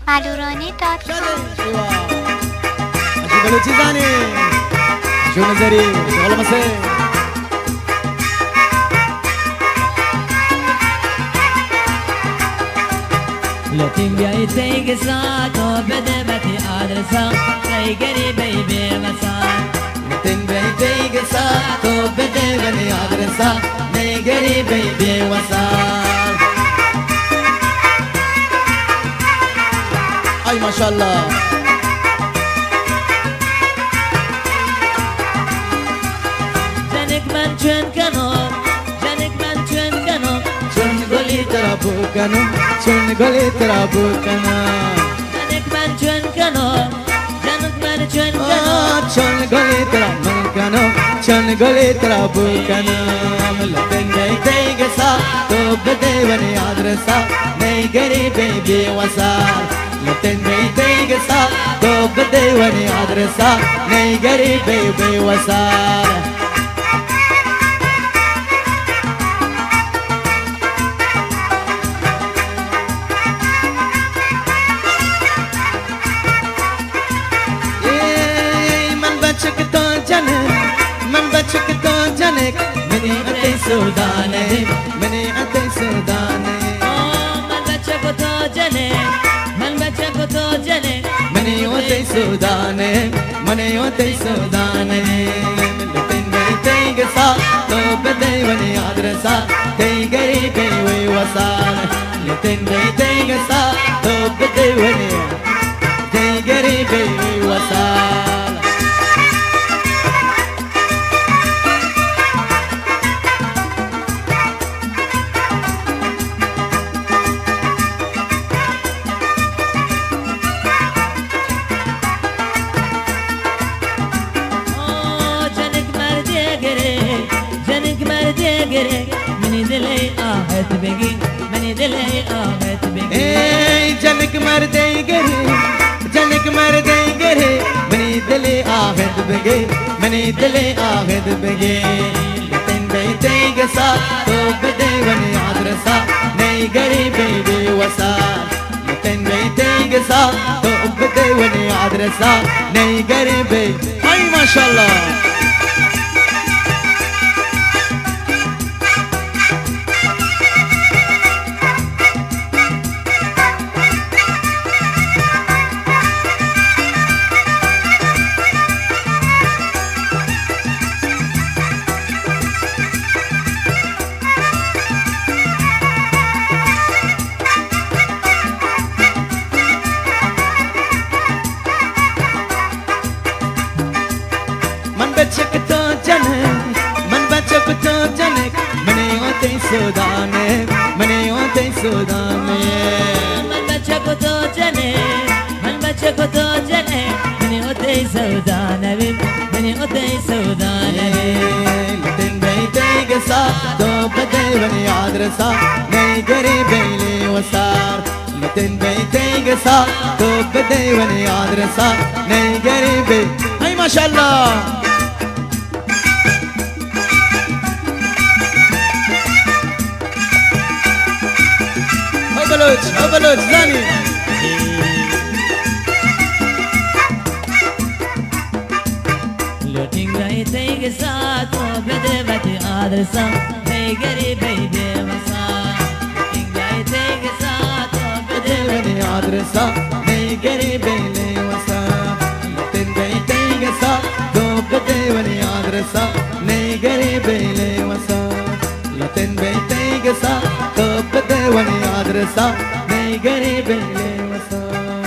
Maluroni.com. بلوچی شو نظري شغل مسير لطيف بيتي قصات وبدبتي أدرسا تيجري بيبي مسار لطيف بيتي قصات وبدبتي أدرسا تيجري بيبي وسار أي ما شاء الله جنك من چون کنم جنك من چون کنم چون گلی ترابو کنم چون گلی ترابو کنم جنك من چون کنم جنك من چون کنم چون گلی ترابو کنم چون گلی ترابو کنم لطن بیتی گسا تو بدیونی آدرسا نیگری بی بی وسار لطن بیتی گسا تو بدیونی آدرسا نیگری بی بی وسار سودانه منی اتی سودانه من بچه کو تو جنه من بچه کو تو جنه منی اتی سودانه منی اتی سودانه لتن بیتی گسا تو بدیونی آدرسا تیگری بیوی وسار لتن بیتی گسا تو بدیونی تیگری بیوی وسار مني دلي آهت بگی مني دلي آهت بگی اي جنك مردي گره جنك مردي گره مني دلي آهت بگی مني دلي آهت بگی لتن بیتی گسا تو بدیونی آدرسا نیگری بی بی وسا لتن بیتی گسا تو بدیونی آدرسا نیگری بی ای ماشاءالله سودانه منی اتی سودانه من بچه کو تو جنه من بچه کو تو جنه منی اتی سودانه منی اتی سودانه لتن بیتی گسا تو بدیونی آدرسا نیگری بیلی وسار لتن بیتی گسا تو بدیونی آدرسا نیگری بی ای ماشاءالله بلوچ بلوچ زانی لوٹنگ گئی تی گسا تو بدبتی آدرسا بیگری بی بی وسا لوٹنگ گئی تی گسا تو بدبتی آدرسا بیگری بی وسا لوٹنگ گئی تی گسا تو بدبتی آدرسا نیگری بی وسا لوٹنگ گئی تی گسا تو بدوني آدرسا نیگری بیلی وسا.